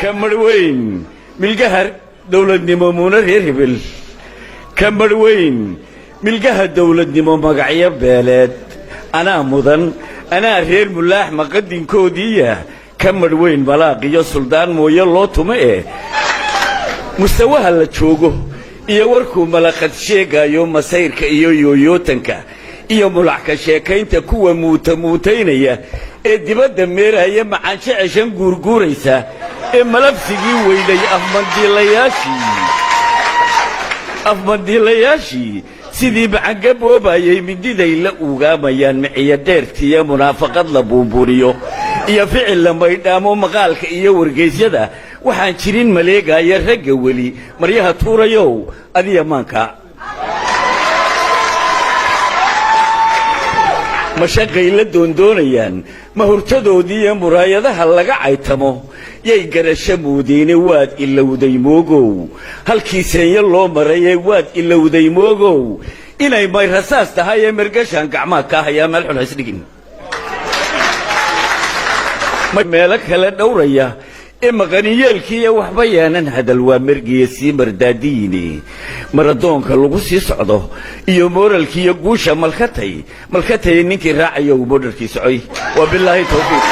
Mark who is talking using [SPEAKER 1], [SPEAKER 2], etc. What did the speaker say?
[SPEAKER 1] Ka marhweyn milgaha dowladnimo muuna reer hebel, ka marhweyn milgaha dowladnimo magacyo beeleed, anaa mudan, anaa reer mulaax maqadinkoodiiya. Ka marhweyn malaaq iyo suldaan mooye loo tumo eh mustawaha la joogo iyo warkuu malaqad sheegayo, masayrka iyo yooyootanka iyo mulacka sheekaynta kuwa muuta muutaynaya ee dibadda meeraya, macaansho ceshan guurguuraysa ee malabsigii weyday, afmandiilayaashii sidii macangaboobayay mindiday la ugaamayaan, miciyo dheertiiyo munaafaqad la buunbuuniyo iyo ficil la maydhaamo, maqaalka iyo wargeysyada waxaan jirin maleegaya, ragga weli maryaha tuurayow, adiya maanka ma shaqay la doondoonayaan? Ma hurtadoodii iyo muraayadaha laga caytamo yay garasho muudiine? Waad ilowday moogow halkii seenyo loo marayee, waad ilowday moogow inay may rasaas tahay ee mergashaan gacmaha kaa hayaa, meel xun haysdhigin. Meelo kale dhowraya ee maqaniyeelkiiyo waxba yaanan hadal, waa mergiya sii mardaadiyiine, maradoonka lagu sii socdo iyo mooralkiiyo guusha malkatay malkatay ninkii raacayo uu moodharkii socoy. Waa bilaahi tawfiiq.